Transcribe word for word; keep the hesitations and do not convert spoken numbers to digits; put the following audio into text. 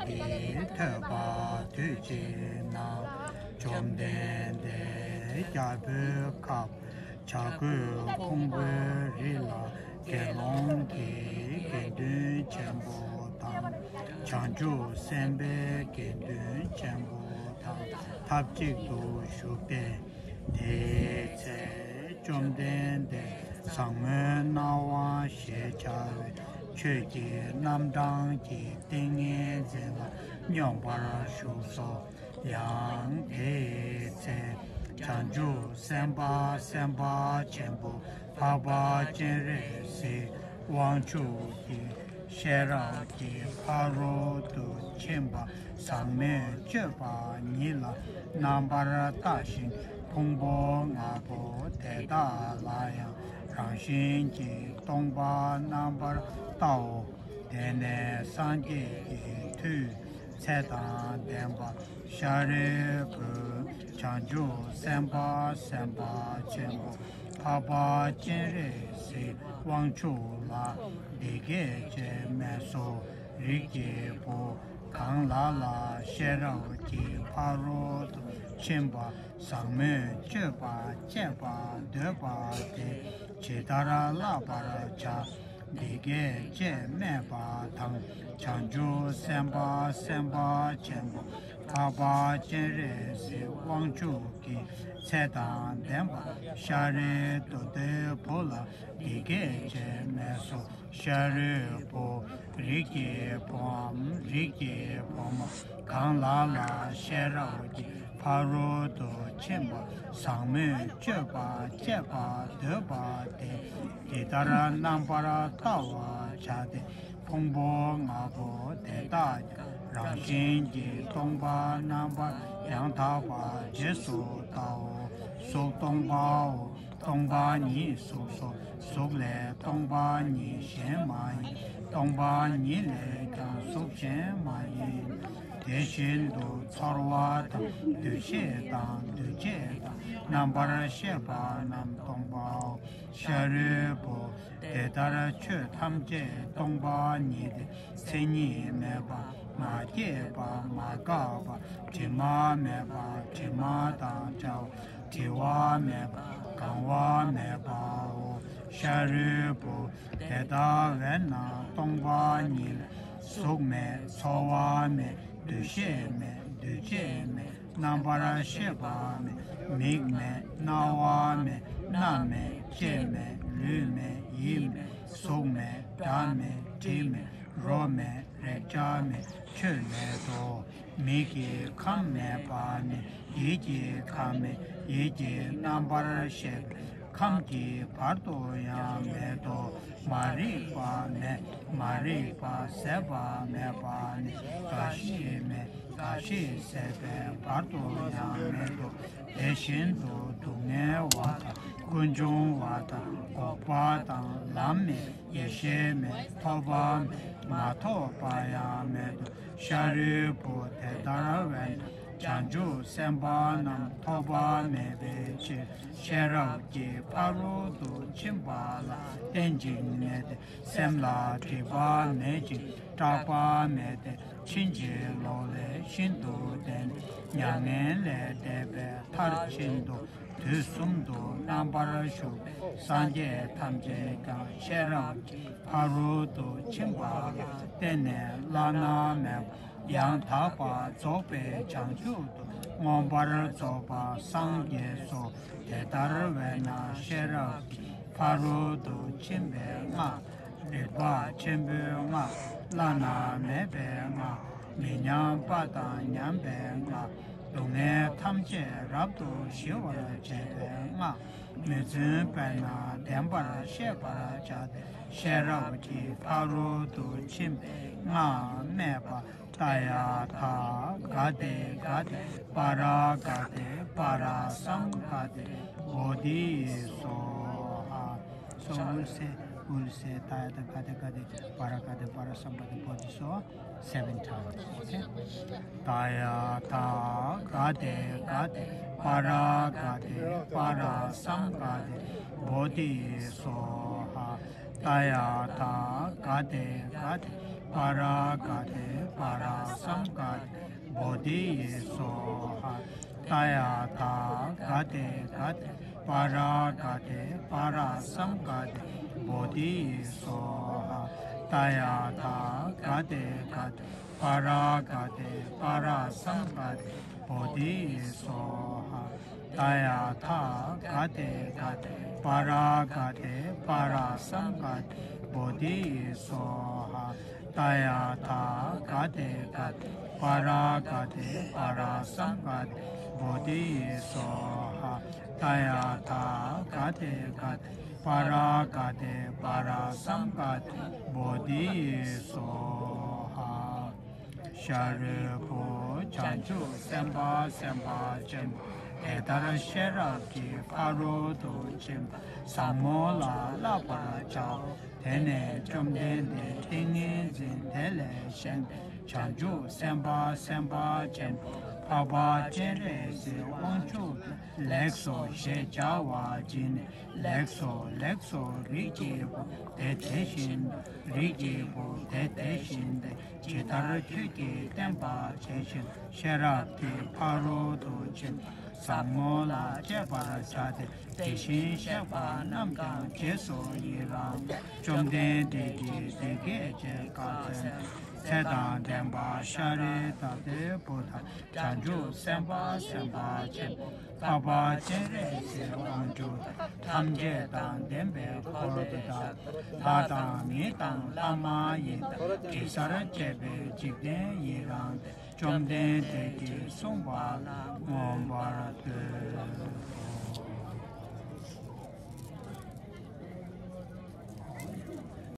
ཀྱིས་ཐོས་པ་དུས་གཅིག་ན། བཅོམ་ལྡན་འདས་རྒྱལ་པོའི་ཁབ་བྱ་རྒོད་ཕུང་པོའི་རི་ལ་དགེ་སློང་གི་དགེ་འདུན་ཆེན་པོ་དང་། བྱང་ཆུབ་སེམས་དཔའི་དགེ་འདུན་ཆེན་པོ་དང་ཐབས་ཅིག་ཏུ་བཞུགས་པས། དེའི་ཚེ་བཅོམ་ལྡན་འདས་ཟབ་མོའི་སྣང་བ་ཞེས་བྱ་བའི་ཆོས་ཀྱི་རྣམ་གྲངས་ཀྱི་ཏིང་ངེ་འཛིན་ལ་སྙོམས་པར་ཞུགས་སོ། ཡང་དེའི་ཚེ་བྱང་ཆུབ་སེམས་དཔའ་སེམས་དཔའ་ཆེན་པོ་འཕགས་པ་སྤྱན་རས་གཟིགས་དབང་ཕྱུག་གི་ཤེས་རབ་ཀྱི་ཕ་རོལ་ཏུ་ཕྱིན་པ་ཟག་མེད་སྤྱོད་པ་ཉིད་ལ་རྣམ་པར་བལྟ་ཞིང་ཕུང་པོ་ལྔ་པོ་དེ་དག་ལ་ཡང་རང་བཞིན་གྱིས་སྟོང་པར་རྣམ་པར་བལྟའོ། དེ་ནས་སངས་རྒྱས་ཀྱི་མཐུས་ཚེ་དང་ལྡན་པ་ཤཱ་རིའི་བུས་བྱང་ཆུབ་སེམས་དཔའ་སེམས་དཔའ་ཆེན་པོ་འཕགས་པ་སྤྱན་རས་གཟིགས་དབང་ཕྱུག་ལ་འདི་སྐད་ཅེས་སྨྲས་སོ། རིགས་ཀྱི་བུ། གང་ལ་ལ་ཤེས་རབ་ཀྱི་ཕ་རོལ་ཏུ་ཕྱིན་པ་ཟག་མེད་སྤྱོད་པ་སྤྱད་པར་འདོད་པ་དེ་ཇི་ལྟར་བསླབ་པར་བྱ། འདི་སྐད་ཅེས་སྨྲས་པ་དང་། བྱང་ཆུབ་སེམས་དཔའ་སེམས་དཔའ་ཆེན་པོ་འཕགས་པ་སྤྱན་རས་གཟིགས་དབང་ཕྱུག་གིས་ཚེ་དང་ལྡན་པ་ཤཱ་རིའི་དྭ་ཏིའི་བུ་ལ་འདི་སྐད་ཅེས་སྨྲས་སོ། ཤཱ་རིའི་བུ། རིགས་ཀྱི་བུའམ་རིགས་ཀྱི་བུ་མོ། གང་ལ་ལ་ཤེས་རབ་ཀྱི་ཕ་རོལ་ཏུ་ཕྱིན་པ་ཟག་མེད་སྤྱོད་པ་སྤྱད་པར་འདོད་པ་དེ་འདི་ལྟར་རྣམ་པར་བལྟ་བར་བྱ་སྟེ། ཕུང་པོ་ལྔ་པོ་དེ་དག་ཀྱང་རང་བཞིན་གྱིས་སྟོང་པར་རྣམ་པར་ཡང་དག་པར་རྗེས་སུ་བལྟའོ། གཟུགས་སྟོང་པའོ། སྟོང་པ་ཉིད་གཟུགས་སོ། གཟུགས་ལས་སྟོང་པ་ཉིད་གཞན་མ་ཡིན། སྟོང་པ་ཉིད་ལས་ཀྱང་གཟུགས་གཞན་མ་ཡིན། དེ་བཞིན་དུ་ཚོར་བ་དང་། འདུ་ཤེས་དང་། འདུ་བྱེད་དང་། རྣམ་པར་ཤེས་པ་རྣམས་སྟོང་པའོ། ཤཱ་རིའི་བུ། དེ་ལྟར་ཆོས་ཐམས་ཅད་སྟོང་པ་ཉིད་དེ། མཚན་ཉིད་མེད་པ། མ་སྐྱེས་པ། མ་འགགས་པ། དྲི་མ་མེད་པ། དྲི་མ་དང་བྲལ་བ། བྲི་བ་མེད་པ། གང་བ་མེད་པའོ། ཤཱ་རིའི་བུ། དེ་ལྟ་བས་ན་སྟོང་པ་ཉིད་ལས་གཟུགས་མེད། ཚོར་བ་མེད། འདུ་ཤེས་མེད། འདུ་བྱེད་མེད། རྣམ་པར་ཤེས་པ་མེད། མིག་མེད། རྣ་བ་མེད། སྣ་མེད། ལྕེ་མེད། ལུས་མེད། ཡིད་མེད། གཟུགས་མེད། སྒྲ་མེད། དྲི་མེད། རོ་མེད། རེག་བྱ་མེད། ཆོས་མེད་དོ། མིག་གི་ཁམས་མེད་པ་ནས་ཡིད་ཀྱི་ཁམས་མེད། ཡིད་ཀྱི་རྣམ་པར་ཤེས་པའི་ཁམས་ཀྱི་བར་དུ་ཡང་མེད་དོ། མ་རིག་པ་མེད། མ་རིག་པ་ཟད་པ་མེད་པ་ནས་རྒ་ཤི་མེད། རྒ་ཤི་ཟད་པའི་བར་དུ་ཡང་མེད་དོ། དེ་བཞིན་དུ་སྡུག་བསྔལ་བ་དང་། ཀུན་འབྱུང་བ་དང་། འགོག་པ་དང་། ལམ་མེད། ཡེ་ཤེས་མེད། ཐོབ་པ་མེད། མ་ཐོབ་པ་ཡང་མེད་དོ། ཤཱ་རིའི་བུ། དེ་ལྟར་བས་ན་བྱང་ཆུབ་སེམས་དཔའ་རྣམས་ཐོབ་པ་མེད་པའི་ཕྱིར། ཤེས་རབ་ཀྱི་ཕ་རོལ་ཏུ་ཕྱིན་པ་ལ་བརྟེན་ཅིང་གནས་ཏེ། སེམས་ལ་སྒྲིབ་པ་མེད་ཅིང་སྐྲག་པ་མེད་དེ། ཕྱིན་ཅི་ལོག་ལས་ཤིན་ཏུ་འདས་ནས་མྱ་ངན་ལས་འདས་པའི་མཐར་ཕྱིན་ཏོ། དུས་གསུམ་དུ་རྣམ་པར་བཞུགས་པའི་སངས་རྒྱས་ཐམས་ཅད་ཀྱང་ཤེས་རབ་ཀྱི་ཕ་རོལ་ཏུ་ཕྱིན་པ་ལ་བརྟེན་ནས་བླ་ན་མེད་པ་ཡང་དག་པར་རྫོགས་པའི་བྱང་ཆུབ་ཏུ་མངོན་པར་རྫོགས་པར་སངས་རྒྱས་སོ། དེ་ལྟར་བས་ན་ཤེས་རབ་ཀྱི་ཕ་རོལ་ཏུ་ཕྱིན་པའི་སྔགས། རིག་པ་ཆེན་པོའི་སྔགས། བླ་ན་མེད་པའི་སྔགས། མི་ཉམས་པ་དང་ཉམས་པའི་སྔགས། སྡུག་བསྔལ་ཐམས་ཅད་རབ་ཏུ་ཞི་བར་བྱེད་པའི་སྔགས། མི་བརྫུན་པས་ན་བདེན་པར་ཤེས་པར་བྱ་སྟེ། ཤེས་རབ་ཀྱི་ཕ་རོལ་ཏུ་ཕྱིན་པའི་སྔགས་སྨྲས་པ། ཏདྱ་ཐཱ། ག་ཏེ་ག་ཏེ་པཱ་ར་ག་ཏེ་པཱ་ར་སཾ་ག་ཏེ་བོ་དྷི་སྭཱ་ཧཱ། So we'll say, we'll say ཏདྱ་ཐཱ་ག་ཏེ་ག་ཏེ་པཱ་ར་ག་ཏེ་པཱ་ར་སཾ་ག་ཏེ་བོ་དྷི་སྭཱ་ཧཱ seven times, okay? ཏདྱ་ཐཱ་ག་ཏེ་ག་ཏེ་པཱ་ར་ག་ཏེ་པཱ་ར་སཾ་ག་ཏེ་བོ་དྷི་སྭཱ་ཧཱ། ཏདྱ་ཐཱ་ག་ཏེ་ག་ཏེ་ པཱ་ར་ག་ཏེ་པཱ་ར་སཾ་ག་ཏེ་བོ་དྷི་ཡེ་སྭཱ་ཧཱ། ཏདྱ་ཐཱ་ག་ཏེ་ག་ཏེ་པཱ་ར་ག་ཏེ་པཱ་ར་སཾ་ག་ཏེ་བོ་དྷི་ཡེ་སྭཱ་ཧཱ། ཏདྱ་ཐཱ་ག་ཏེ་ག་ཏེ་པཱ་ར་ག་ཏེ་པཱ་ར་སཾ་ག་ཏེ་བོ་དྷི་ཡེ་སྭཱ་ཧཱ། ཏདྱ་ཐཱ་ག་ཏེ་ག་ཏེ་པཱ་ར་ག་ཏེ་པཱ་ར་སཾ་ག་ཏེ་བོ་དྷི་ཡེ་སྭཱ་ཧཱ། ཏདྱ་ཐཱ་ག་ཏེ་ག་ཏེ་པཱ་ར་ག་ཏེ་པཱ་ར་སཾ་ག་ཏེ་བོ་དྷི་ཡེ་སྭཱ་ཧཱ། ཏདྱ་ཐཱ་ག་ཏེ་ག་ཏེ་པཱ་ར་ག་ཏེ་པཱ་ར་སཾ་ག་ཏེ་བོ་དྷི་ཡེ་སྭཱ་ཧཱ། ཤཱ་རིའི་བུ། བྱང་ཆུབ་སེམས་དཔའ་སེམས་དཔའ་ཆེན་པོ་དེ་ལྟར་ཤེས་རབ་ཀྱི་ཕ་རོལ་ཏུ་ཕྱིན་པ་ཟབ་མོ་ལ་བསླབ་པར་བྱའོ། དེ་ནས་བཅོམ་ལྡན་འདས་ཏིང་ངེ་འཛིན་དེ་ལས་བཞེངས་ཏེ། བྱང་ཆུབ་སེམས་དཔའ་སེམས་དཔའ་ཆེན་པོ་འཕགས་པ་སྤྱན་རས་གཟིགས་དབང་ཕྱུག་ལ་ལེགས་སོ་ཞེས་བྱ་བ་བགྱིས་ནས། ལེགས་སོ་ལེགས་སོ། རིགས་ཀྱི་བུ་དེ་དེ་བཞིན་དུ། རིགས་ཀྱི་བུ་དེ་དེ་བཞིན་ཏེ། ཇི་ལྟར་ཁྱོད་ཀྱིས་བསྟན་པ་དེ་བཞིན་ཤེས་རབ་ཀྱི་ཕ་རོལ་ཏུ་ཕྱིན་པ་ཟབ་མོ་ལ་སྤྱད་པར་བྱ་སྟེ། དེ་བཞིན་གཤེགས་པ་རྣམས་ཀྱང་རྗེས་སུ་ཡི་རང་། བཅོམ་ལྡན་འདས་ཀྱིས་འདི་སྐད་ཅེས་བཀའ་སྩལ་ཏོ། ཚེ་དང་ལྡན་པ་ཤཱ་ར་དྭ་ཏིའི་བུ་དག། བྱང་ཆུབ་སེམས་དཔའ་སེམས་དཔའ་ཆེན་པོ་འཕགས་པ་སྤྱན་རས་གཟིགས་དབང་ཕྱུག་དང་། ཐམས་ཅད་དང་ལྡན་པའི་འཁོར་དེ་དག་ཏུ། ལྷ་དང་མི་དང་ལྷ་མ་ཡིན་དང་དྲི་ཟར་བཅས་པའི་འཇིག་རྟེན་ཡི་རངས་ཏེ། བཅོམ་ལྡན་འདས་ཀྱིས་གསུངས་པ་ལ་མངོན་པར་བསྟོད་དོ།